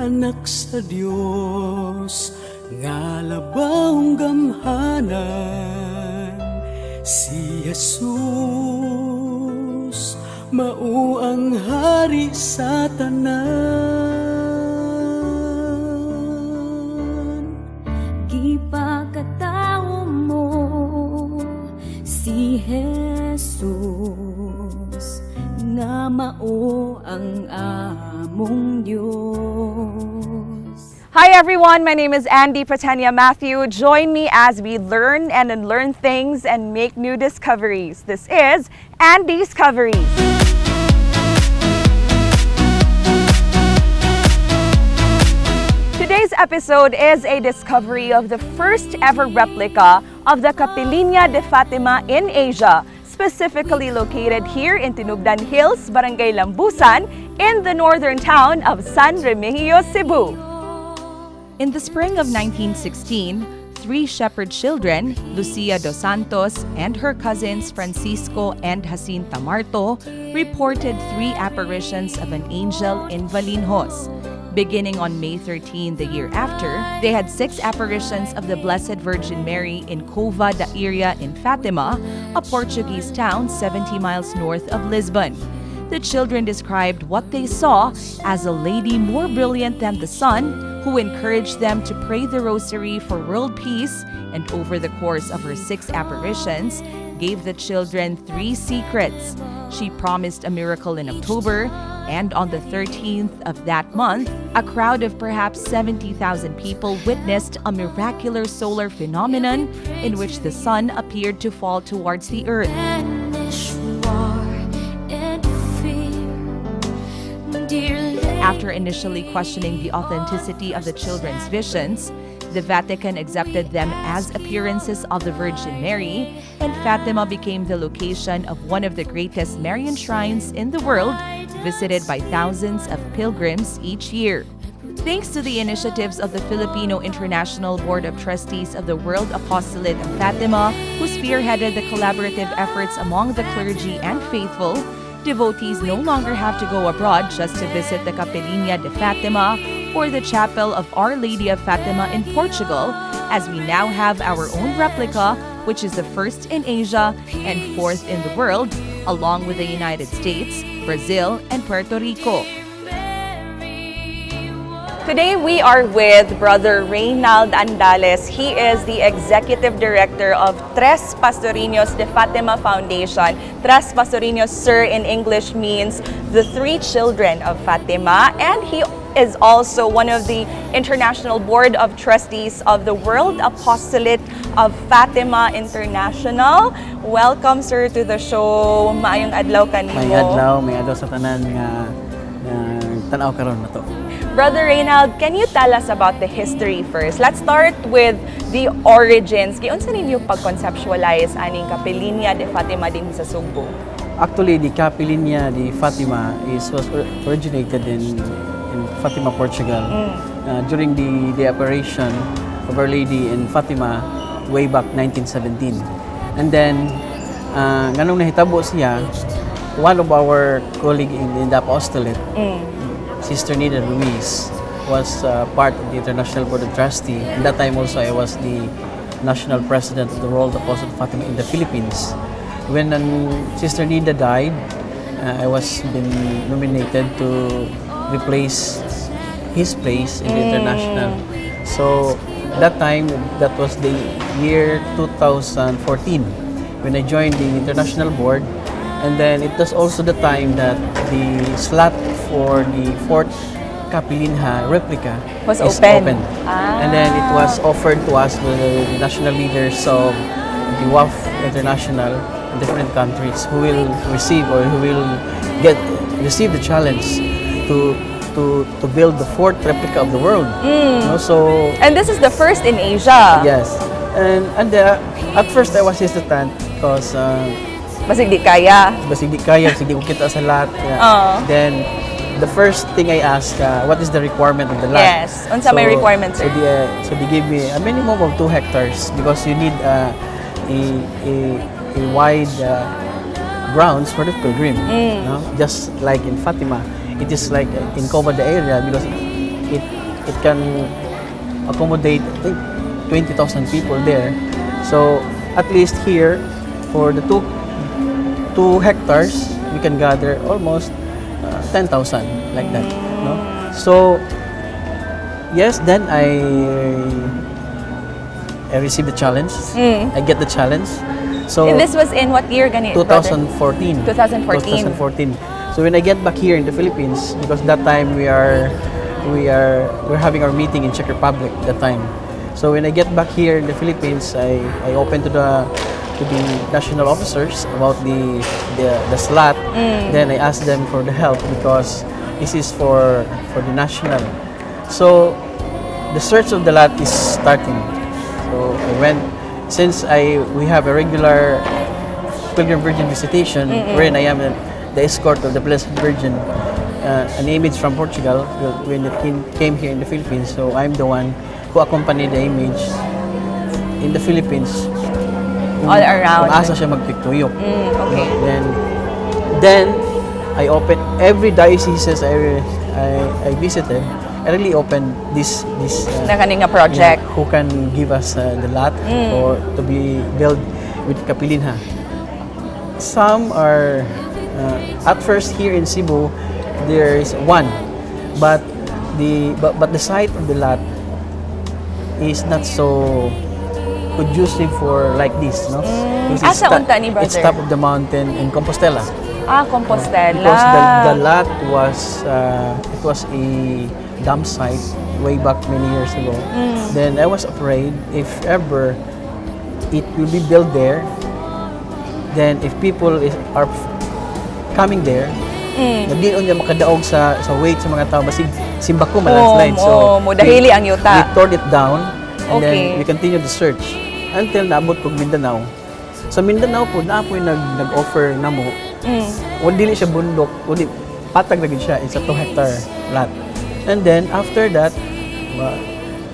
Anak sa Dios nga labawng gamhanan, si Jesus mao ang hari sa tanan. Gipakatao mo si Jesus nga mao ang among Dios. Hi everyone, my name is Andy Patania Matthew. Join me as we learn and unlearn things and make new discoveries. This is Andy's Coveries. Today's episode is a discovery of the first ever replica of the Capelinha de Fatima in Asia, specifically located here in Tinubdan Hills, Barangay Lambusan, in the northern town of San Remigio, Cebu. In the spring of 1916, three shepherd children, Lucia dos Santos and her cousins Francisco and Jacinta Marto, reported three apparitions of an angel in Valinhos. Beginning on May 13 the year after, they had six apparitions of the Blessed Virgin Mary in Cova da Iria in Fatima, a Portuguese town 70 miles north of Lisbon. The children described what they saw as a lady more brilliant than the sun, who encouraged them to pray the rosary for world peace, and over the course of her six apparitions, gave the children three secrets. She promised a miracle in October, and on the 13th of that month, a crowd of perhaps 70,000 people witnessed a miraculous solar phenomenon in which the sun appeared to fall towards the earth. Banish war and fear, dear. After initially questioning the authenticity of the children's visions, the Vatican accepted them as appearances of the Virgin Mary, and Fatima became the location of one of the greatest Marian shrines in the world, visited by thousands of pilgrims each year. Thanks to the initiatives of the Filipino International Board of Trustees of the World Apostolate of Fatima, who spearheaded the collaborative efforts among the clergy and faithful, devotees no longer have to go abroad just to visit the Capelinha de Fatima or the Chapel of Our Lady of Fatima in Portugal, as we now have our own replica, which is the first in Asia and fourth in the world, along with the United States, Brazil, and Puerto Rico. Today we are with Brother Reynald Andales. He is the Executive Director of Tres Pastorinhos de Fatima Foundation. Tres Pastorinhos, sir, in English means the three children of Fatima. And he is also one of the International Board of Trustees of the World Apostolate of Fatima International. Welcome, sir, to the show. Maayong adlaw kanimo. May adlaw sa tanan nga tan-aw karon nato. Brother Reynald, can you tell us about the history first? Let's start with the origins. Giunsa ninyo pag-conceptualize aning Capelinha de Fatima dinhi sa Sugbo? Actually, the Capelinha de Fatima is was originated in Fatima, Portugal, during the apparition of Our Lady in Fatima way back 1917. And then, nganong nahitabo siya, one of our colleague in the apostolate, Sister Nida Ruiz, was part of the International Board of Trustee. And that time also, I was the national president of the World Apostle of Fatima in the Philippines. When Sister Nida died, I was been nominated to replace his place in the international. So that time, that was the year 2014 when I joined the international board. And then it was also the time that the slot for the fourth Capelinha replica was is open. Open. And then it was offered to us by the national leaders of the WAF International in different countries who will receive or who will get receive the challenge to build the fourth replica of the world. No, so And this is the first in Asia. Yes. And at first I was hesitant because Basig di kaya. Basig di kaya, basig di ko kita sa lot. Yeah. Oo. Then the first thing I asked, what is the requirement of the lot? Yes. Unsa may requirement, sir? So they gave me a minimum of 2 hectares because you need a wide grounds for the pilgrim. No? Just like in Fatima, it is like in Cova da Iria because It can accommodate, I think, 20,000 people there. So at least here, for the 2 hectares, we can gather almost 10,000 like that. No? So yes, then I received the challenge. I get the challenge. So And this was in what year gani, brother? 2014. 2014. 2014. So when I get back here in the Philippines, because that time we're having our meeting in Czech Republic that time. So when I get back here in the Philippines, I open to the national officers about the slot. Then I ask them for the help because this is for the national. So the search of the lot is starting. So I went, since I we have a regular Pilgrim Virgin visitation wherein I am the escort of the Blessed Virgin, an image from Portugal when it came here in the Philippines. So I'm the one who accompanied the image in the Philippines. All around. Kung asa siya magtuyok. Then I opened every dioceses I visited. I really opened this Na kani nga project. Yeah, who can give us the lot for to be built with Kapilinha. Some are at first here in Cebu there is one, but the site of the lot is not so conducive for like this, no? Because it's Asa unta ni, it's brother? Top of the mountain in Compostela. Ah, Compostela. Because the lot was it was a dump site way back many years ago. Then I was afraid if ever it will be built there, then if people are coming there, mm, niya makadaog sa weight sa mga tao, basig simbako malandslide. So Oo, modahili ang yuta. We tore it down and then we continued the search until naabot kog Mindanao. Sa Mindanao po, naa po'y nag-offer namo. Well, dili siya bundok, kundi patag na gid siya. It's a 2 hectare lot. And then after that,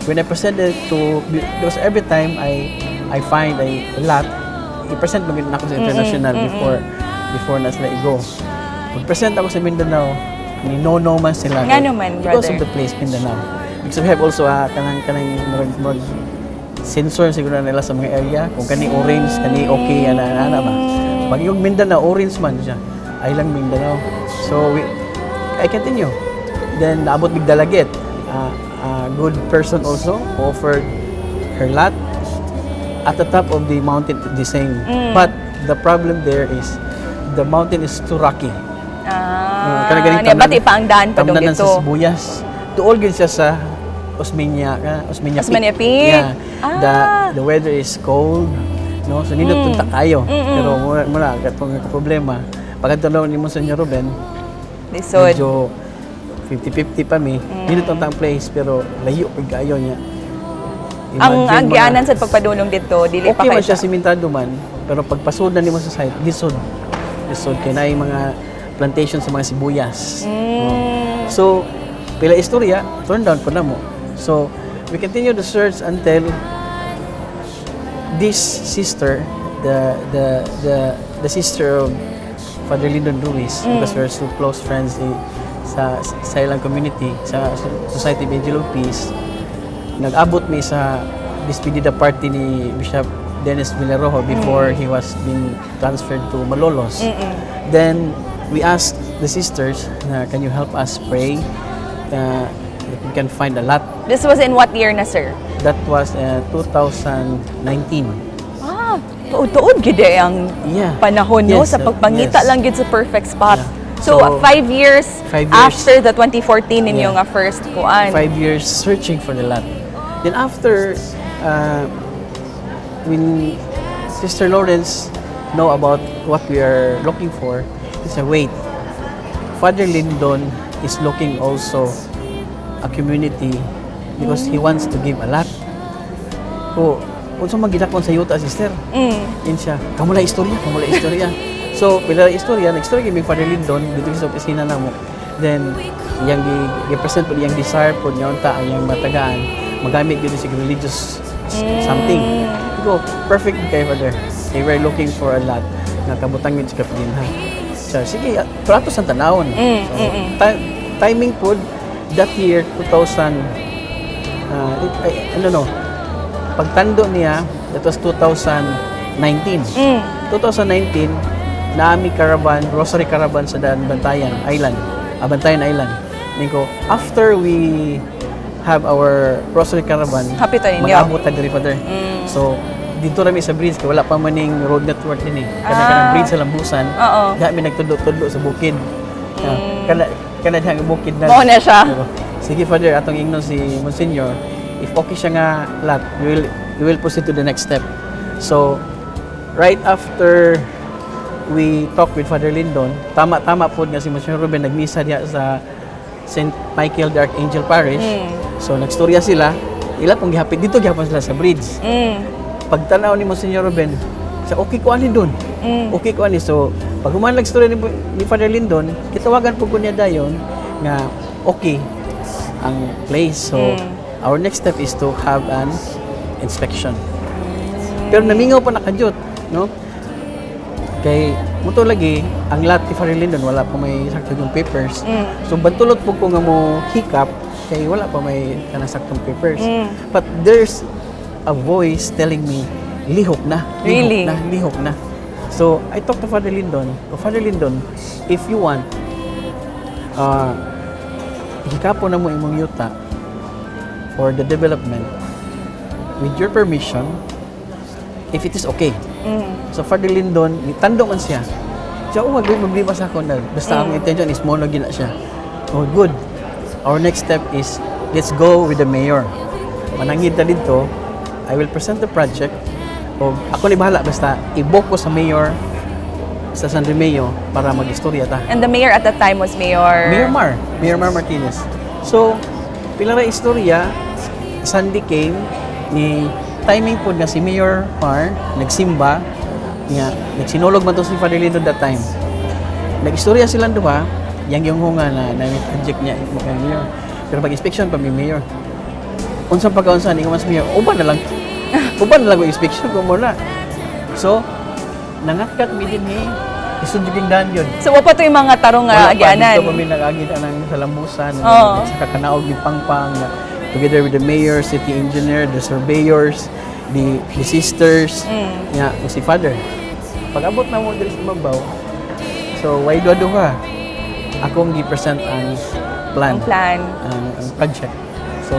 when I presented to, because every time I find a lot, i-present mo gid nako sa international before na sila i-go. Pag-present ako sa Mindanao, ni no no man sila. Ngano man, Because brother? Of the place, Mindanao. Because we have also kanang murag sensor siguro nila sa mga area kung kani orange, kani okay, ana ana ba. Pag yung Mindanao, orange man siya, ay lang Mindanao. So I continue. Then naabot mig Dalaguete, a good person also offered her lot at the top of the mountain, the same, but the problem there is the mountain is too rocky. Ah, Kana ganing niya, bati pa ang daan pa dong tamnanan dito. sa sibuyas. Tuol gyud siya sa Osmeña, ka, Osmeña Peak. Osmeña Peak? Yeah. Ah. The weather is cold, no? So nindot mm. kayo. Pero mura mura katong problema. Pagkadto ni Monsignor Ruben, Lisod. Medyo 50-50 pa mi. Nindot ang place pero layo pag kayo niya. Ang Imagine ang gianan sa pagpadulong dito, dili pa okay kay man siya, simentado man, pero pagpasod na nimo sa site, lisod. Lisod kay naay mga plantation sa mga sibuyas. So, pila istorya, turn down po namo. So, we continue the search until this sister, the sister of Father Lyndon Ruiz, because we're so close friends eh, sa ilang community, sa Society of Angel of Peace, nag-abot mi sa despedida party ni Bishop Dennis Villarojo before he was being transferred to Malolos. Then we asked the sisters na can you help us pray that we can find a lot. This was in what year na, sir? That was 2019. Ah, tuod-tuod gid eh ang panahon, no, sa pagpangita lang gid sa perfect spot. So, So, 5 years 5 years. After the 2014 ninyo nga first kuan. 5 years searching for the lot. Then after, when Sister Lawrence know about what we are looking for, he said, "Wait, Father Lyndon is looking also a community because he wants to give a lot." Ko, unsa man gidakon sa yuta, sister? Yun siya, kamo na istorya, kamo na istorya. So, pila istorya, nag-istorya kami Father Lyndon dito sa opisina namo. Then, iyang gi-present po iyang desire po niya unta ang iyang matagaan, magamit gyud sa religious something. Ko, perfect kay Father. They were looking for a lot nga kabutang yun sa Kapilinha. So, sige, prato sa tanawon. So, timing po, That year, 2000, I don't know, pagtando niya, that was 2019. 2019, naami caravan, rosary caravan sa Dan Bantayan Island. Bantayan Island. Niko, after we have our rosary caravan, Hapit ninyo. Mag-abot ta diri, Father. So, dito rami sa bridge kay wala pa man ning road network din eh. Kana kanang bridge sa Lambusan. Diha mi nagtudlo-tudlo sa bukid. Kana kana diha nga bukid na. Mao na siya. Diba? Sige, Father, atong ingnon si Monsignor, if okay siya nga lot, we will proceed to the next step. So, right after we talk with Father Lindon, tama-tama po nga si Monsignor Ruben nagmisa diha sa St. Michael the Archangel Parish. So, nagstorya sila, ila pong gihapit dito gihapon sila sa bridge. Pagtanaw ni Monsignor Ruben, sa okay ko ani doon. Okay ko ani. So, pag human nagstorya ni Father Lindon, kitawagan po ko niya dayon nga okay ang place. So, our next step is to have an inspection. Pero namingaw pa nakadyot, no? Kay muto lagi ang lot ni Father Lindon wala pa may sakto yung papers. So bantulot po ko nga mo hikap kay wala pa may kanang saktong papers. But there's a voice telling me, "Lihok na, lihok Really? Na, lihok na." So I talked to Father Lindon. "Oh, Father Lindon, if you want, hikapo na mo imong yuta for the development with your permission, if it is okay." So Father Lindon, nitando man siya. Siya, "Oh, mag problema sa ako na. Basta ang intention is mono gina siya." "Oh, good. Our next step is, let's go with the mayor. Manangid na dito, I will present the project. O ako ni bahala, basta i-book ko sa mayor sa San Remeo para mag-istorya ta." And the mayor at that time was Mayor... Mayor Mar, Mayor Mar Martinez. So, pila ra istorya, Sunday came, ni timing po nga si Mayor Mar, nagsimba, nga, nagsinulog man to si Father Lindon that time. Nag-istorya silang duha, yang yung hunga na may project niya mo kay Mayor. Pero pag-inspection pa mi Mayor. Unsang pagkaunsa ni mas Mayor, uban na lang. Uban na lang ko inspection ko muna. So, nangatkat mi din ni isod yung daan yun. So, wa pa to yung mga tarong nga Wala pa, agyanan. dito kami nag-agi na ng sa Lambusan, sa kakanaog ni Pangpang, na together with the mayor, city engineer, the surveyors, the sisters, nga, ug si father. Pag abot na mo diri sa Ibabaw, so why duha duha? Akong gi-present ang plan, Ang plan. ang project. So,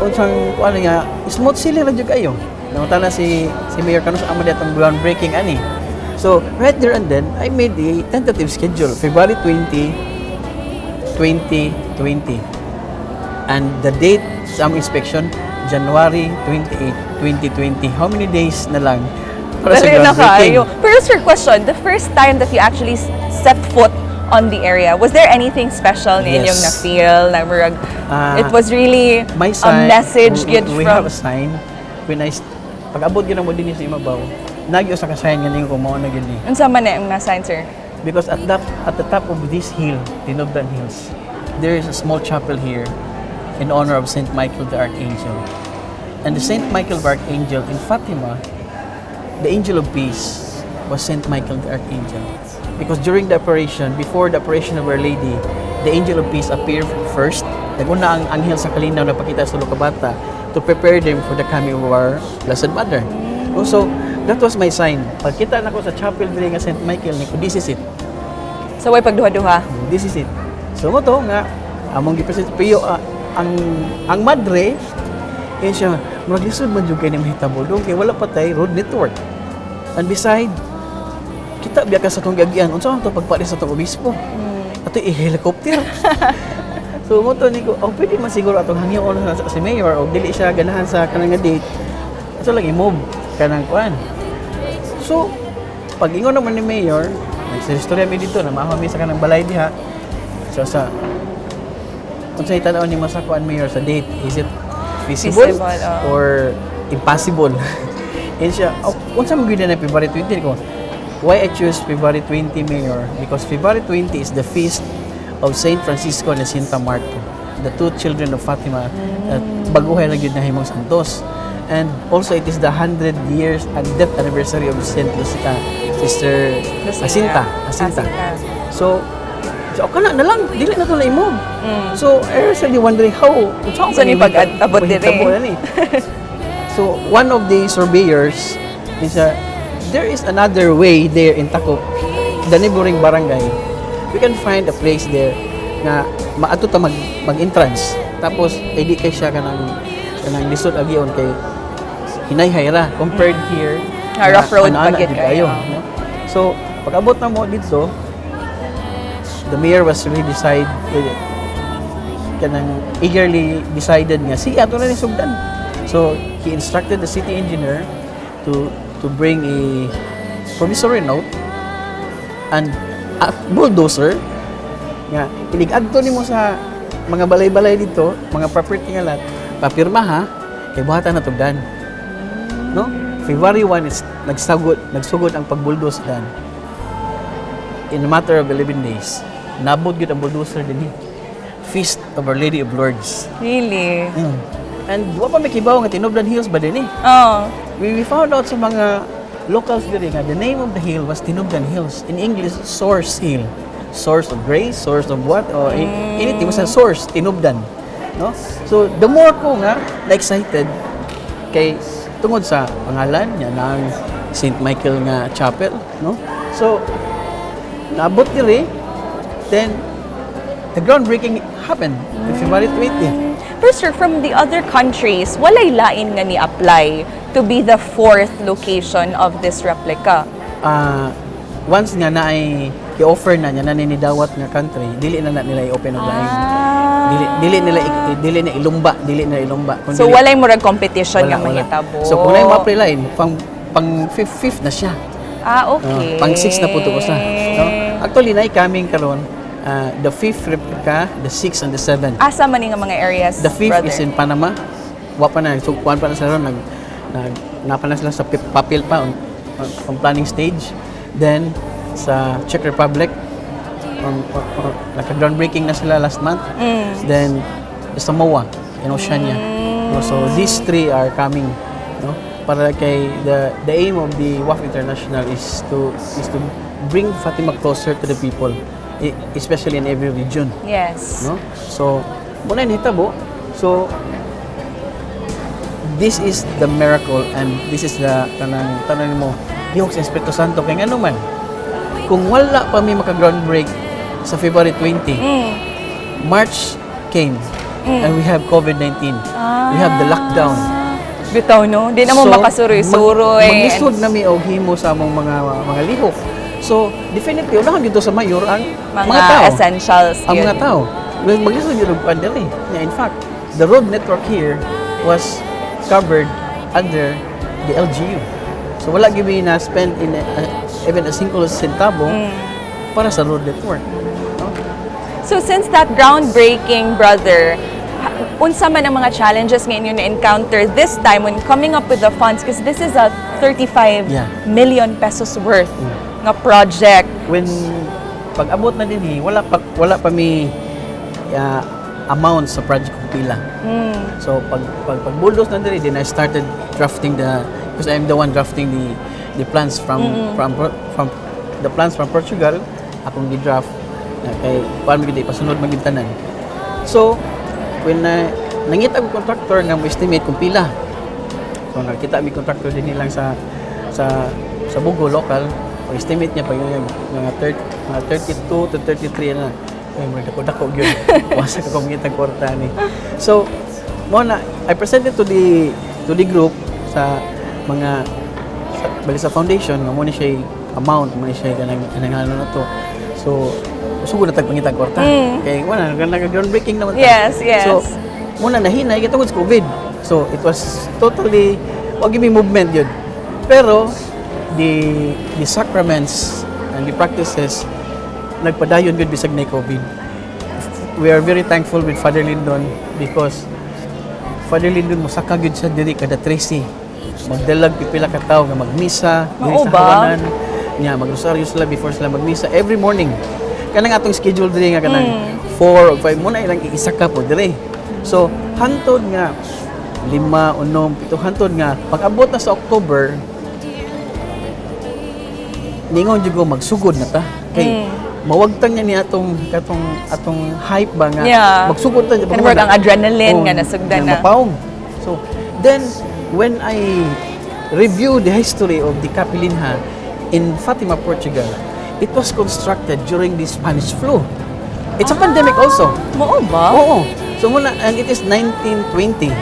unsang kuan nga smooth sailing ra jud kayo. Nangutana si Mayor kanus amo atong groundbreaking ani. So, right there and then, I made a tentative schedule, February 20, 2020. And the date sa among inspection, January 28, 2020. How many days na lang para sa Dali na groundbreaking? kayo. Pero sir, question, the first time that you actually set foot on the area, was there anything special na inyong Yes. na-feel? Na murag, it was really May a sign, message gid we from have a sign when I pag abot gyud mo dinhi sa Imabaw, nagyo sa ka-sign nga ningo ko mao na gyud ni. Unsa man na ang na-sign, sir? Because at the top of this hill, Tinubdan Hills, there is a small chapel here in honor of Saint Michael the Archangel. And the Saint Michael the Archangel in Fatima, the angel of peace was Saint Michael the Archangel. Because during the apparition, before the apparition of Our Lady, the angel of peace appeared first. Naguna ang anghel sa kalinaw na pakita sa Lukabata to prepare them for the coming of our Blessed Mother. Also, that was my sign. Pagkita na ko sa chapel diri nga Saint Michael, ni ko, "This is it." So, way pagduha-duha. This is it. So mo to nga among gipresent piyo ang madre eh siya murag lisod man jud kay ni mahitabo dong kay wala pa tay road network. And beside kita biya ka sa tong gagian unsa man to pagpalis sa tong obispo? Ato i-helicopter. So mo to ni ko, oh, pwede man siguro atong hangyoon sa si mayor o dili siya ganahan sa kanang nga date. Ato lang i-move kanang kuan. So, pag ingon naman ni Mayor, nagsistorya mi dito, namahaw mi sa kanang balay diha. So sa unsay tan-aw nimo sa kuan, Mayor, sa date, is it feasible, Feasible, oo. Or impossible? And siya, oh, unsa man gyud na February 20 ko? Why I choose February 20, Mayor? Because February 20 is the feast of Saint Francisco and Jacinta Marto, the two children of Fatima, at baguhay lang yun na himong santos. And also, it is the 100 years and death anniversary of Saint Lucia, Sister Lucia. Jacinta. Jacinta. Jacinta. So, So, kana na lang, dili na to na i-move. So, I was really wondering how, unsa So, ni pag-abot diri? Pahitabo na ni. So, one of the surveyors is there is another way there in Takop, the neighboring barangay. We can find a place there nga maato ta mag mag-entrance. Tapos, ay di kay siya kanang lisod agion kay hinayhay ra compared here. Ah, rough road ana-ana pa gyud gyud kayo. No? So, pag abot na mo dito, the mayor was really decide kanang eagerly decided nga sige, ato na ni sugdan. So he instructed the city engineer to bring a promissory note and a bulldozer nga inig-adto nimo sa mga balay-balay dito, mga property nga lot, papirma ha kay buhatan na tugdan, no? February 1 is nagsugod ang pagbulldoze dan. In a matter of 11 days, nabot gyud ang bulldozer dinhi, Feast of Our Lady of Lourdes. Really? And wa pa may kibaw nga Tinubdan Hills ba dinhi. Oh. We found out sa mga locals diri nga the name of the hill was Tinubdan Hills. In English, Source Hill. Source of grace, source of what, or anything. Basta source, Tinubdan. No? So, the more ko nga na-excited kay tungod sa pangalan niya ng St. Michael nga chapel, no? So, naabot diri, then the groundbreaking happened in February 20. Pero sir, from the other countries, walay lain nga ni-apply to be the fourth location of this replica? Once nga na ay i-offer na niya na ninidawat nga country, dili na na nila i-open og lain. Dili na ilumba, dili na ilumba. Kung So walay murag competition nga wala. mahitabo. So kung naay mo-apply lain, pang fifth na siya. Pang sixth na po to sa. No? Actually naay coming karon, the fifth replica, the sixth and the seventh. Asa man ni nga mga areas, The fifth brother? is in Panama. Wa pa na. So, kuan pa na sila ron. Nag, nag, na pa na sila sa papel pa on planning stage. Then, sa Czech Republic, naka-groundbreaking na sila last month. Then, Samoa, in Oceania. No, so, these three are coming. No? Para kay the aim of the WAF International is to bring Fatima closer to the people, especially in every region, no? So, muna nahitabo. So, this is the miracle and this is the kanang tanan mo lihok sa Espiritu Santo kay ngano man kung wala pa mi maka groundbreak sa February 20, March came and we have COVID-19. We have the lockdown. Bitaw, no? Di na mo makasuroy-suroy. Maglisod na mi og himo sa among mga lihok. So, definitely unahan dito sa mayor ang mga, mga tao. Essentials. Ang yun. mga tao. Maglisod yun og kuan diri. Yeah, in fact, the road network here was covered under the LGU. So wala gyud mi na spend even a single centavo para sa road network. No? So since that groundbreaking, brother, unsa man ang mga challenges nga inyo na-encounter this time when coming up with the funds? Because this is a 35 million pesos worth nga project. When pag-abot na dinhi, wala pa mi amount sa project kung pila. So pag bulldoze na diri, then I started drafting the because I'm the one drafting the plans from the plans from Portugal akong gi-draft na kay kuan mi gid ipasunod man gid tanan. So when nangita ko contractor nga mo estimate kung pila. So nakita mi contractor din lang sa Bogo local, pag estimate niya pag yung mga 30, mga 32 to 33 na. Ay, murag dako dako gyud. Wasa ka kung ngitag kwarta ni. So mo na I presented to the group sa mga sa, bali sa foundation nga mo ni siya amount, mo ni siya kanang ano na to. So sugod na tag pangitag kwarta. Kay wala nag groundbreaking naman ta. Yes. So muna nahinay kay tungod sa COVID. So it was totally wa gyud may movement yun. Pero the sacraments and the practices nagpadayon gyud bisag na COVID. We are very thankful with Father Lyndon because Father Lyndon mosaka gyud siya diri kada 13. Magdalag pipila ka tawo nga magmisa diri Mao sa ba? Hawanan. Nya magrosaryo sila before sila magmisa every morning. Kanang atong schedule diri nga kanang 4 o 5 mo na ilang iisaka po diri. So hantod nga lima, unom, pito, hantod nga pag-abot na sa October, ningon jud ko magsugod na ta kay Mawagtang niya ni atong katong atong hype ba nga magsugod ta. Kanang murag ang adrenaline nga nasugdan na. Mapaong. So then when I review the history of the Capelinha in Fatima, Portugal, it was constructed during the Spanish flu. It's a pandemic also. Mao ba? Oo. So muna, and it is 1920.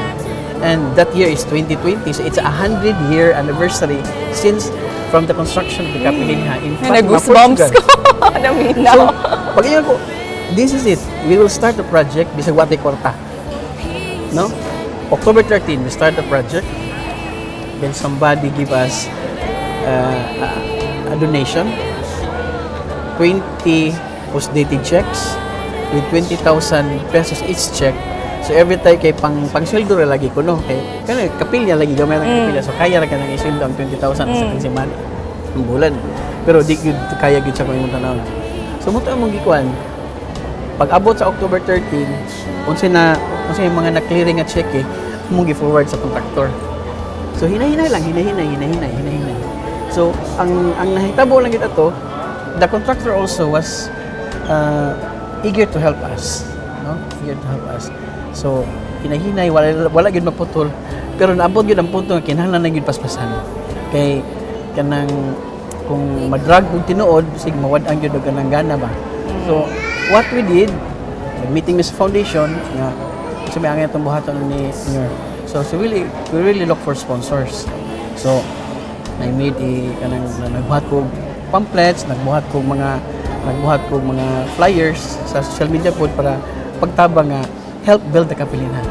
And that year is 2020. So it's 100-year anniversary since from the construction of the Capelinha in Fatima, Na-goosebumps Portugal. ko. Naminaw. So, pag ingon ko, this is it. We will start the project bisag wa tay kwarta. No? October 13, we start the project. Then somebody give us a donation. 20 post-dated checks with 20,000 pesos each check. So every time kay pang sweldo ra lagi ko, no, kay kanang kapilya lagi, gamay ra kapilya, so kaya ra kanang isweldo ang 20,000 sa mm. semana, ang bulan, pero di gyud kaya gyud sa imong tan-aw. So mao to among gikuan. Pag abot sa October 13, unsay na unsay yung mga na-clearing nga cheque, among gi-forward sa contractor. So hinay-hinay lang, hinay-hinay, hinay-hinay, hinay-hinay. So ang nahitabo lang gid ato, the contractor also was eager to help us, no? Eager to help us. So hinay-hinay, wala gyud maputol, pero naabot gyud ang punto nga kinahanglan na gyud paspasan. Kay kanang kung madrag kung tinuod, sig mawad-an gyud og kanang gana ba. So what we did, nag-meeting mi sa foundation nga sa may angay itong buhaton ni Senior. So we really look for sponsors. So I made a kanang nagbuhat ko pamphlets, nagbuhat ko mga flyers sa social media po para pagtabang nga help build the Capelinha.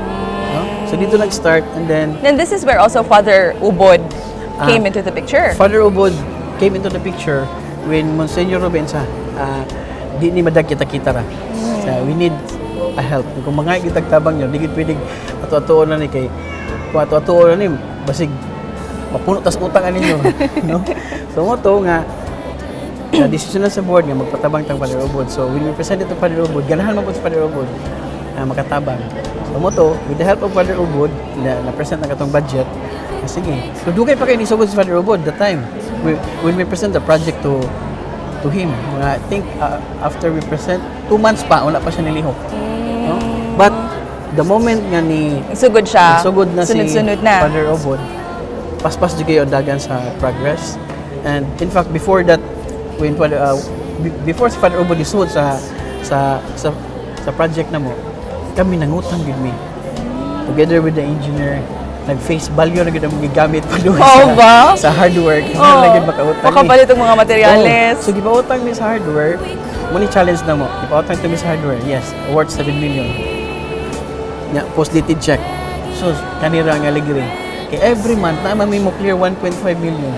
No? So dito nag-start and then Then this is where also Father Ubod came Ah. into the picture. Father Ubod came into the picture when Monsignor Rubensa, di ni madag kita-kita ra. So, we need a help. Kung mga kitag tabang yun, di gid pwedeng ato-atoon na ni, kay kung ato-atoon na ni, basig mapuno tas utang ninyo, no? So mao to nga na desisyon na sa board nga magpatabang tang Father Ubod. So when we presented to Father Ubod, ganahan man po sa Father Ubod makatabang. So mao to, with the help of Father Ubod, na present na katong budget. Ah, sige. So dugay pa kay nisugod si Father Ubod the time. When we present the project to him, mga, I think after we present, 2 months pa, wala pa siya nilihok. No? But the moment nga ni Sugod siya. sugod na si. Sunod-sunod na. Father Obod, paspas jud kayo ang dagan sa progress. And in fact, before that, when before si Father Obod isugod sa project namo, kami nangutang gid mi. Together with the engineer, nag-face value na gid ang gigamit pa doon Oo ba? sa hardware. Kasi Oo. na gid makautang. Makapalit ang mga materyales. Oo. So gipautang mi sa hardware, mao ni challenge namo. Gipautang mi sa hardware. Yes, worth 7 million. Nya post-dated check. So kanira ang aligre. Kay every month na may mo clear 1.5 million.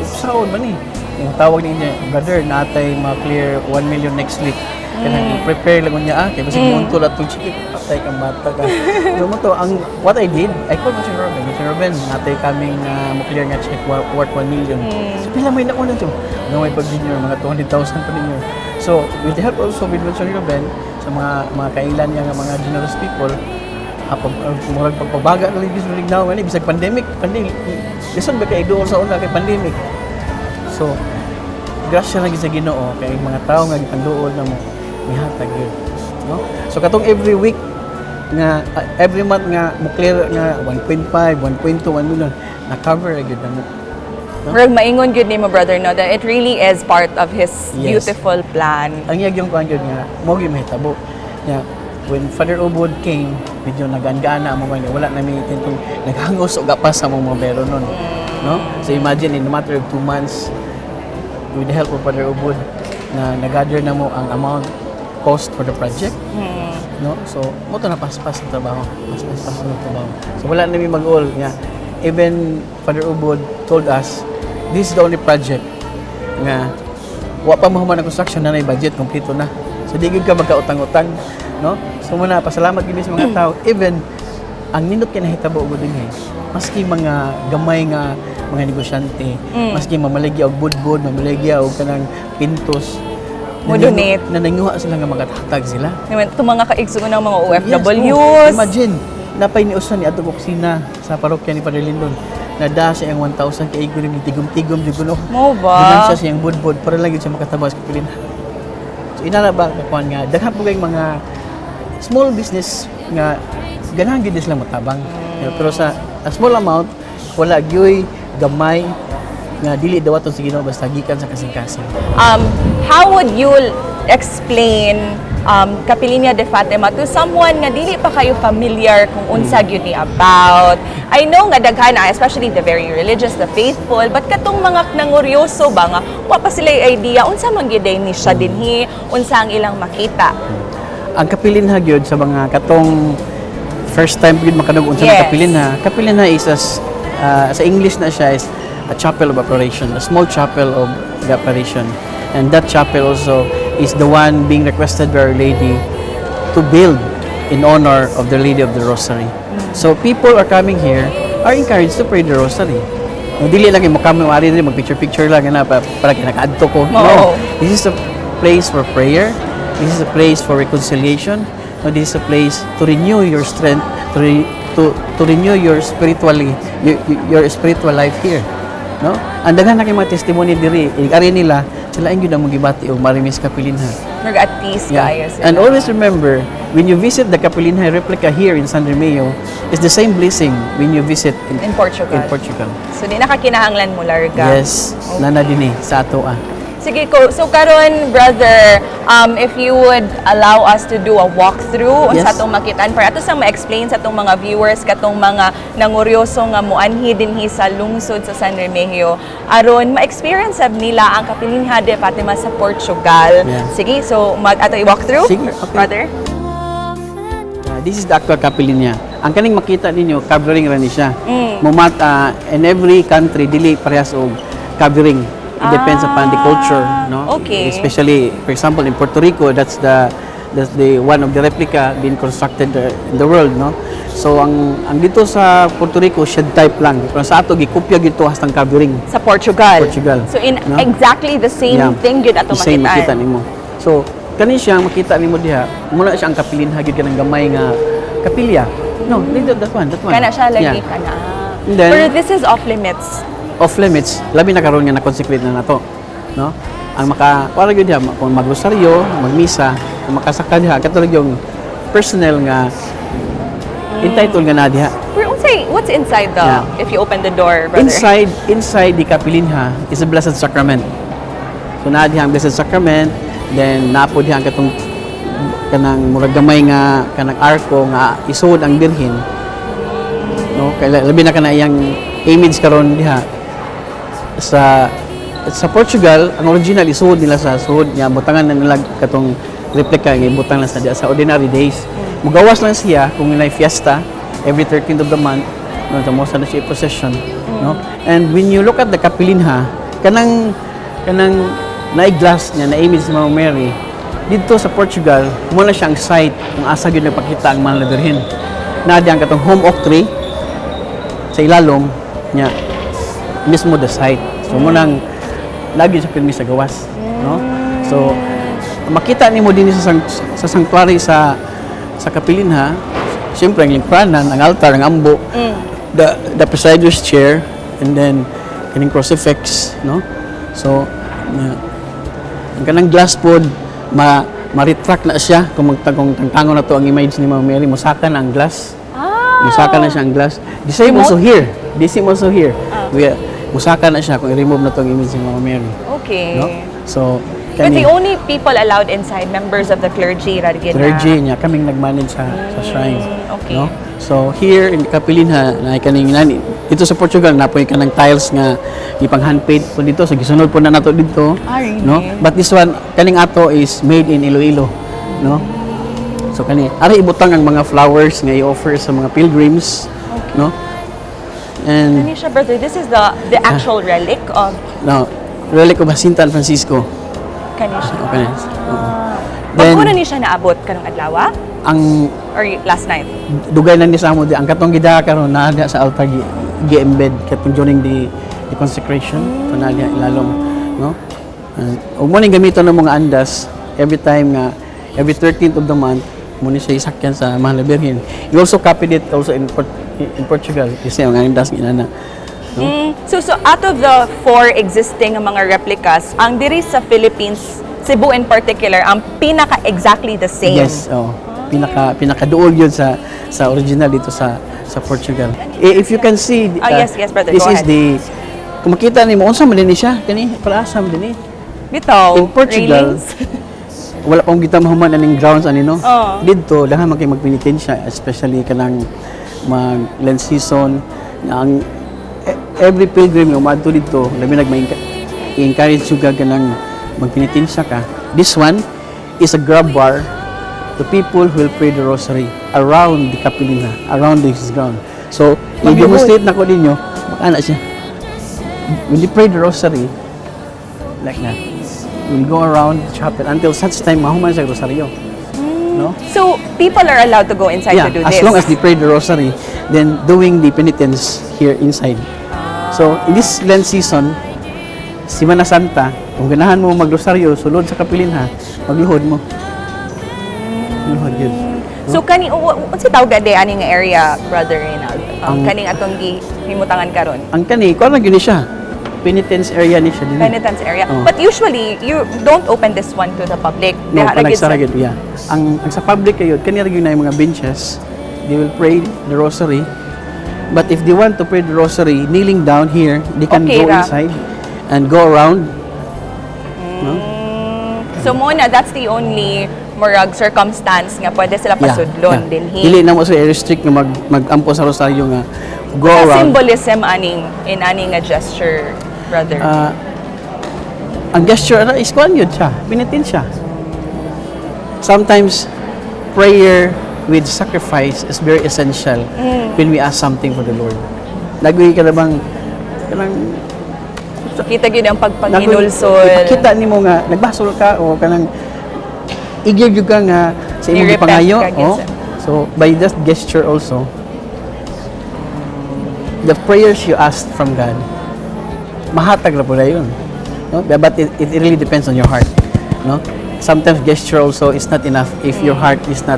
Saon man eh. Yung tawag niya, "Brother, natay ma-clear 1 million next week. Kanang prepare lang niya ah, kay basig mm. atong check." Patay kang bata ka. So mao to ang what I did, I called Mr. Robin. "Mr. Robin, natay kaming mo clear nga check worth 1 million." "So pila may nauna to?" "No, may pag junior, mga 200,000 pa ninyo." So, with the help also with Mr. Robin, sa mga kailan niya nga mga generous people, murag pagpabaga na lang gyud sa now ani bisag pandemic, listen ba kay duol sa una kay pandemic. So grasya lagi sa Ginoo kay ang mga tao nga gipanduol namo mihatag yun, no? So katong every week nga every month nga mo clear nga 1.5, 1.2, 1 million na cover ra gyud namo, no? Murag maingon gyud nimo, brother, no, that it really is part of his beautiful plan. Ang iyag yung kuan gyud nga mo gyud mahitabo nya when Father Ubod came, medyo nagaan-gaan na ang mga, wala na mi tintong naghangos og gapas sa mga bero nun, no? So imagine, in a matter of 2 months, with the help of Father Ubod, na nagather na mo ang amount cost for the project, no? So mao to na paspas ang trabaho, paspas pas ang trabaho. So wala na mi mag-all nga even Father Ubod told us, this is the only project nga wa pa mahuman ang construction na nay budget kompleto na, so di gyud ka magkautang-utang, no? So muna pasalamat gyud mi sa mga tao. Even ang nindot kay nahitabo og dinhi, maski mga gamay nga mga negosyante, maski mamaligya og budbud, mamaligya og kanang pintos, Mo donate. Na nanguha sila nga magatatag sila. Naman, itong mga kaigsuon ng mga Yes, OFWs. oh. Imagine, napay ni usa ni atong opisina sa parokya ni Padre Lindon. Nada siya ang 1,000 kay igo ning tigom-tigom jud kuno. Mao ba? Ginansya siyang budbud para lang gyud siya makatabas kapilin. So inana ba kakuan nga daghan po kayong mga small business nga ganahan gyud sila motabang. Pero sa a small amount, wala gyoy gamay nga dili dawaton sa Ginoo basta gikan sa kasing-kasing. How would you explain Capelinha de Fatima to someone nga dili pa kayo familiar kung unsa gyud ni about? I know nga daghan, especially the very religious, the faithful, but katong mga nanguryoso ba nga wa pa sila idea unsa man gyud ni siya dinhi, unsa ang ilang makita? Ang Kapilinha gyud, sa mga katong first time gyud makadungog unsa yes. Kapilinha. Kapilinha is as sa English na siya is a chapel of apparition, a small chapel of the apparition. And that chapel also is the one being requested by Our Lady to build in honor of the Lady of the Rosary. So people are coming here are encouraged to pray the Rosary. No, dili lang mo kami ari diri mag picture picture lang na para kay nakaadto ko. Oo. No. This is a place for prayer. This is a place for reconciliation. No, this is a place to renew your strength, to renew your spiritual life here. No? Ang daghan na kay mga testimony diri, ari nila sila ang gyud ang magibati og marimis Kapilinha. Nag at peace kaayo sila. And always remember, when you visit the Capelinha replica here in San Remigio, it's the same blessing when you visit in Portugal. In Portugal. So di nakakinahanglan mo larga. Yes, nana dinhi sa ato ah. Sige ko. So karon, brother, if you would allow us to do a walkthrough unsa atong makitaan para ato sang ma-explain sa atong mga viewers katong mga nanguryoso nga moanhi dinhi sa lungsod sa San Remigio aron ma-experience sab nila ang Capelinha de Fatima sa Portugal. Sige, so mag ato i-walkthrough, Sige, okay. brother. This is the actual Capelinha. Ang kaning makita ninyo, covering ra ni siya. Mumat in every country dili parehas og covering. It depends upon the culture, no? Especially, for example, in Puerto Rico, that's the one of the replica being constructed in the world, no? So ang dito sa Puerto Rico, shed type lang. Pero sa ato gikopya gito hastang covering. Sa Portugal. Portugal. So in No? exactly the same thing gyud ato The same makita makitaan. nimo. So kani siya makita nimo diha, muna siya ang Kapilinha gyud, kanang gamay nga kapilya. No, dito, that one, that one. Kana siya lagi kana. And then- Pero this is off limits. Off limits, labi na karon nga na-consecrate na nato. No? Ang maka para gyud diha kung magrosaryo, magmisa, kung makasaka diha katulad yung personnel nga entitled nga na diha. Pero unsay what's inside the if you open the door, brother? Inside the Kapilinha is a Blessed Sacrament. So naa diha ang Blessed Sacrament, then naa po diha ang katong kanang murag gamay nga kanang arko nga isuod ang Birhen. No, kay labi na kana iyang image karon diha sa Portugal, ang original isuod nila sa suod niya, butangan na nila katong replica nga ibutang lang sa diha sa ordinary days. Mugawas lang siya kung inay fiesta every 13th of the month, no, sa mo sa na siya procession, no? And when you look at the Kapilinha, kanang naay glass niya na image ni Mama Mary dito sa Portugal, mo na siya ang site kung asa gyud nagpakita ang Mahal na Birhen. Naa diyan katong holm oak tree sa ilalom niya mismo the site. So mo nang lagi sa pirmi sa gawas, no? So makita nimo din sa sanctuary sa Kapilinha, siyempre ang lingkuranan, ang altar, ang ambo, the presider's chair, and then kining crucifix, no? So yeah. Ang kanang glass pod ma ma-retract na siya kung magtagong tangtangon na to ang image ni Mama Mary, musaka na ang glass. Musaka na siya ang glass. The same also here. The same also here. We, musaka na siya kung i-remove na tong image ni Mama Mary. No? So, But kani, the only people allowed inside, members of the clergy, ra gyud na. Clergy niya, kaming nag-manage sa shrine. No? So, here in Kapilinha, na kaning nani, dito sa Portugal, napoy kanang tiles nga ipang hand paint po dito. So, gisunod po na nato dito. Ah, really? No? But this one, kaning ato is made in Iloilo. No? So, kani, ari ibutang ang mga flowers nga i-offer sa mga pilgrims. No? And Kani siya, brother, this is the actual relic of no, relic of Jacinta and Francisco. Kani siya. Okay. Oo. Then, Then, na ni siya naabot kanong adlaw? Ang Or last night? Dugay na ni sa amo di ang katong gida karon naa diha sa altar gi, gi-embed katong during the consecration, so naa diha ilalom, no? Ug mo ning gamiton ng mga andas every time nga every 13th of the month mo ni siya isakyan sa Mahal na Birhen. You also copied it also in Portugal kasi ang andas ginana, no? So out of the four existing mga replicas, ang diri sa Philippines Cebu in particular ang pinaka exactly the same. Yes, oh. Pinaka pinakaduol yun sa original dito sa Portugal. Eh, if you can see, Ah, yes, brother, this go is ahead. the, kung makita nimo, unsa man din ni siya kani, para asa man din ni? Bitaw. In Portugal, railings. Wala pang kita mahuman aning grounds ani, no. Oo. Didto daghan man kay magpenitensya, especially kanang mag Lent season na ang every pilgrim nga umadto didto, labi nag encourage jud ka kanang magpenitensya ka. This one is a grab bar to people who will pray the rosary around the Capelinha, around this ground. So, i-demonstrate na ko ninyo, makana siya. When you pray the rosary, like that, we'll go around the chapel until such time mahuman sa rosaryo. No? So people are allowed to go inside Yeah, to do as this. long as they pray the rosary, then doing the penitence here inside. So, in this Lent season, Semana Santa, kung ganahan mo magrosaryo, sulod sa Capelinha, magluhod mo. Luhod yun. So kani unsa tawag ade ani nga area, Brother Reynald? Ang- Kaning atong gihimutangan karon. Ang kani, kuan na gyud ni siya. Penitence area ni siya din. Penitence area. Oh. But usually you don't open this one to the public. No, Diha ra gyud panagsara gyud, yeah. Ang sa public kayo, kani ra gyud na yung mga benches. They will pray the rosary. But if they want to pray the rosary, kneeling down here, they can Okay go ra. Inside and go around. No? So mo na, that's the only murag circumstance nga pwede sila pasudlon dinhi. Dili na mo sa restrict nga magampo sa rosaryo nga go Sa around. Symbolism aning in ani nga gesture, brother? Ah, ang gesture ara is kuan yun siya, penitensya. Sometimes prayer with sacrifice is very essential when we ask something for the Lord. Naguhi ka na bang kanang Kita gyud ang pagpanghinulsol. Ipakita nimo nga nagbasol ka o kanang eager gyud ka nga sa imong Ni-repent gipangayo, ka, gyud oh. So by that gesture also, the prayers you ask from God, mahatag ra pud yun, no? But it really depends on your heart, no? Sometimes gesture also is not enough if your heart is not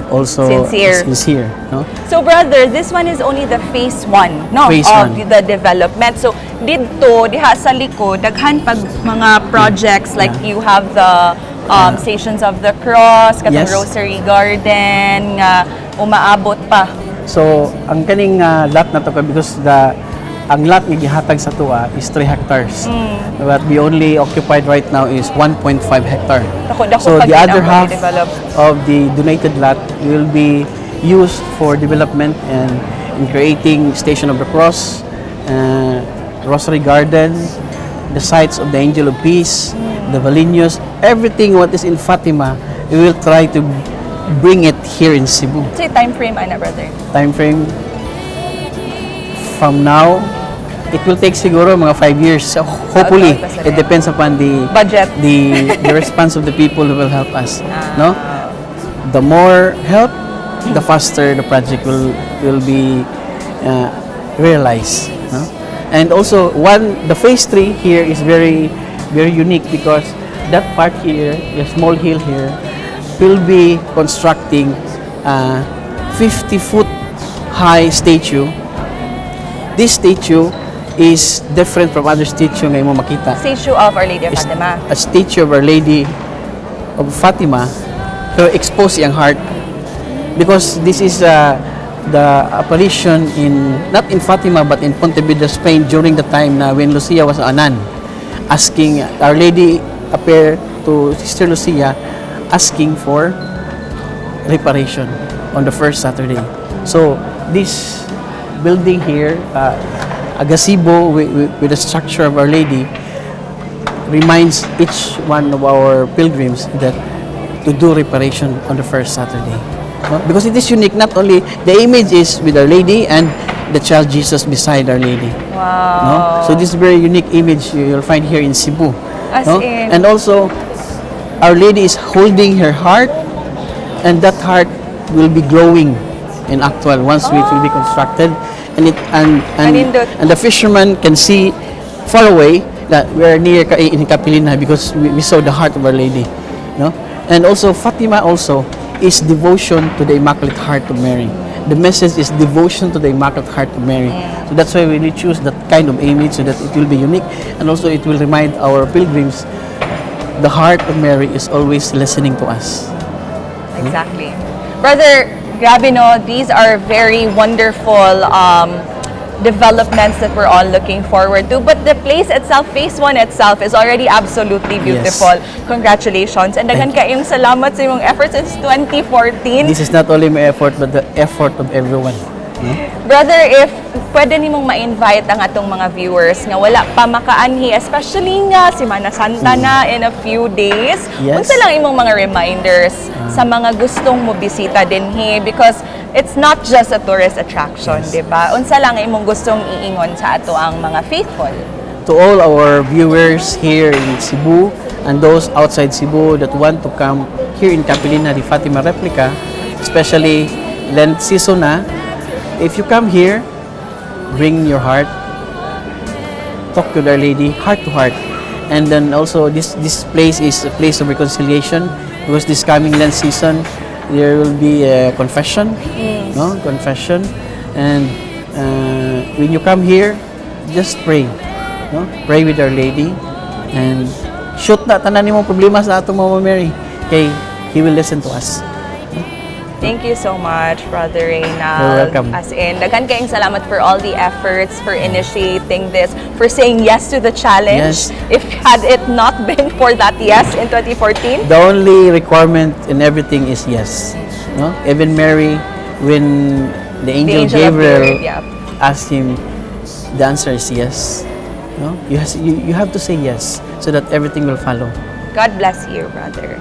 also Sincere. Sincere, no? So brother, this one is only the phase one, no, Phase of one. the development. So didto diha sa likod, daghan pag mga projects like you have the Stations of the Cross, katong Rosary Garden nga umaabot pa. So, ang kaning lot na to ka, because the ang lot nga gihatag sa atoa is 3 hectares. But we only occupied right now is 1.5 hectare. Dako-dako So pa the gyud other ang half i-develop. Of the donated lot will be used for development and in creating Station of the Cross, Rosary Garden, the sites of the Angel of Peace, the Valinhos, everything what is in Fatima, we will try to bring it here in Cebu. So time frame ana, brother? Time frame from now, it will take siguro mga 5 years. So, hopefully, Taon-taon pa it depends upon the Budget. the response of the people who will help us. No? The more help, the faster the project will be realized. No? And also, one the phase 3 here is very, very unique because that part here, the small hill here, will be constructing a 50-foot high statue. This statue is different from other statue nga imo makita. Statue of Our Lady of Is Fatima. a statue of Our Lady of Fatima, pero expose iyang heart because this is the apparition in, not in Fatima but in Pontevedra, Spain, during the time na when Lucia was a nun, asking Our Lady appear to Sister Lucia asking for reparation on the first Saturday. So this building here, a gazebo with the structure of Our Lady, reminds each one of our pilgrims that to do reparation on the first Saturday. No? Because it is unique, not only the image is with Our Lady and the child Jesus beside Our Lady. No? So this very unique image you'll find here in Cebu. As No? in- And also, Our Lady is holding her heart, and that heart will be glowing in actual once it will be constructed, and it and Kanindot. And the fisherman can see far away that we are near in Capelinha because we saw the heart of Our Lady, no? And also Fatima also is devotion to the Immaculate Heart of Mary. The message is devotion to the Immaculate Heart of Mary. So that's why we really choose that kind of image so that it will be unique and also it will remind our pilgrims The heart of Mary is always listening to us. Exactly. Brother, grabe no, these are very wonderful developments that we're all looking forward to. But the place itself, phase 1 itself, is already absolutely beautiful. Congratulations. And daghan kaayong salamat sa imong efforts since 2014. This is not only my effort, but the effort of everyone. No? Brother, if pwede nimong ma-invite ang atong mga viewers nga wala pa makaanhi, especially nga Semana Santa na in a few days, Yes. unsa lang imong mga reminders sa mga gustong mo bisita dinhi because it's not just a tourist attraction, di ba? Unsa lang imong gustong iingon sa ato ang mga faithful? To all our viewers here in Cebu and those outside Cebu that want to come here in Capelinha de Fatima Replica, especially Lent season na, if you come here, bring your heart, talk to Our Lady heart to heart. And then also this place is a place of reconciliation because this coming Lent season there will be a confession, no? Confession. And when you come here, just pray, no? Pray with Our Lady and shoot na tanan nimong problema sa atong Mama Mary kay He will listen to us. Thank you so much, Brother Reynald. You're welcome. As in, daghan kaayong salamat for all the efforts, for initiating this, for saying yes to the challenge. Yes. If had it not been for that yes in 2014, The only requirement in everything is yes. No? Even Mary, when the angel, angel Gabriel appeared, yeah. asked him, the answer is yes. No? You have to say yes so that everything will follow. God bless you, brother.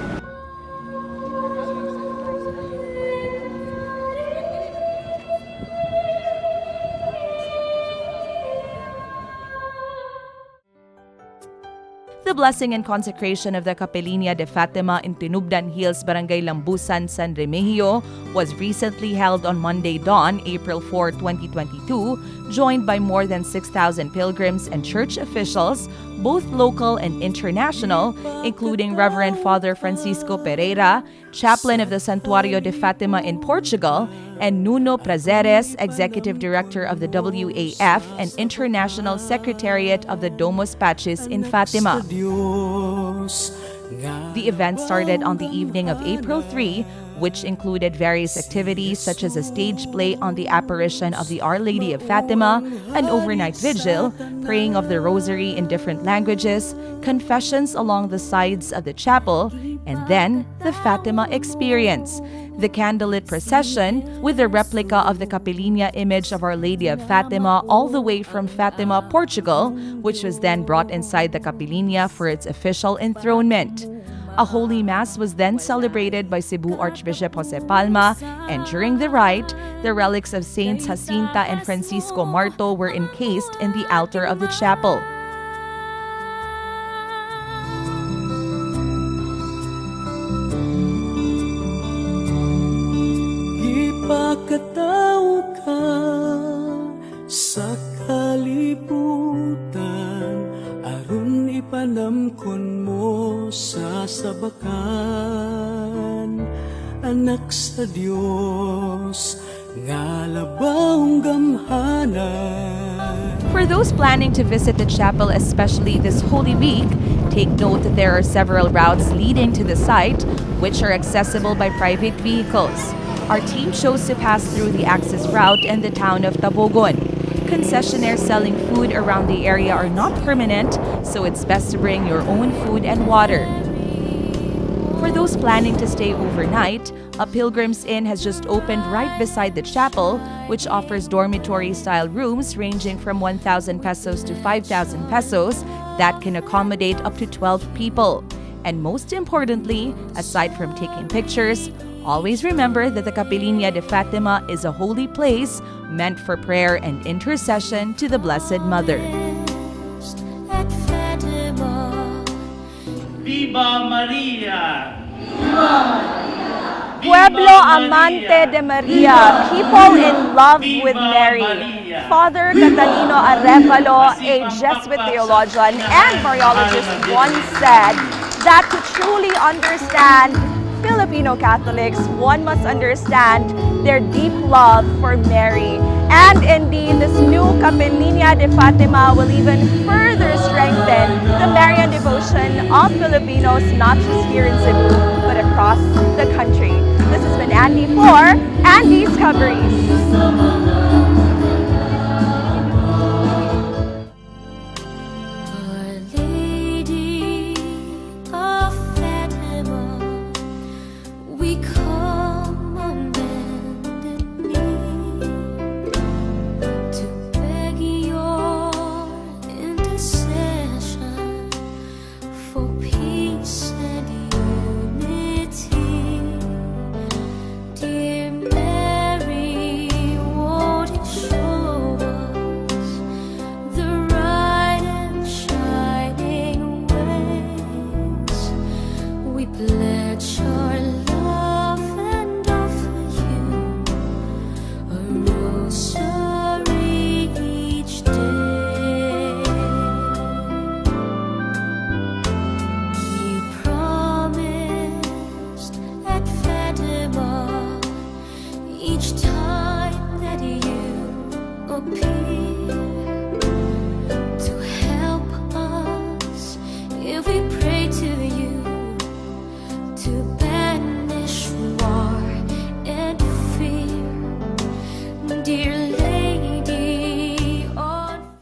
The blessing and consecration of the Capelinha de Fatima in Tinubdan Hills, Barangay Lambusan, San Remigio was recently held on Monday dawn, April 4, 2022, joined by more than 6,000 pilgrims and church officials, both local and international, including Reverend Father Francisco Pereira, chaplain of the Santuario de Fatima in Portugal, and Nuno Prazeres, executive director of the WAF and International Secretariat of the Domus Pacis in Fatima. Sa Diyos nga The event started on the evening of April 3, which included various activities such as a stage play on the apparition of the Our Lady of Fatima, an overnight vigil, praying of the rosary in different languages, confessions along the sides of the chapel, and then the Fatima experience, the candlelit procession with the replica of the Capelinha image of Our Lady of Fatima all the way from Fatima, Portugal, which was then brought inside the Capelinha for its official enthronement. A holy mass was then celebrated by Cebu Archbishop Jose Palma, and during the rite, the relics of Saints Jacinta and Francisco Marto were encased in the altar of the chapel. Ipakatao ka sa kalibutan aron ipanamkon mo sa sabakan, anak sa Dios nga labawng gamhanan. For those planning to visit the chapel, especially this Holy Week, take note that there are several routes leading to the site, which are accessible by private vehicles. Our team chose to pass through the access route in the town of Tabogon. Concessionaires selling food around the area are not permanent, so it's best to bring your own food and water. For those planning to stay overnight, a Pilgrim's Inn has just opened right beside the chapel, which offers dormitory style rooms ranging from 1,000 pesos to 5,000 pesos that can accommodate up to 12 people. And most importantly, aside from taking pictures, always remember that the Capelinha de Fatima is a holy place meant for prayer and intercession to the Blessed Mother. At Fatima. Viva Maria! Pueblo Amante de Maria, people in love with Mary. Father Catalino Arevalo, a Jesuit theologian and Mariologist, once said that to truly understand Filipino Catholics, one must understand their deep love for Mary. And indeed, this new Capelinha de Fatima will even further strengthen the Marian devotion of Filipinos, not just here in Cebu, but across the country. This has been Andy for Andiscoveries. Our Lady of Fatima, we come on bended knee to beg your intercession for peace and unity. Dear Mary, won't you show us the right and shining ways? We pledge our love and offer you a rosary each day. You promised at Fatima each time that you appear to help us if we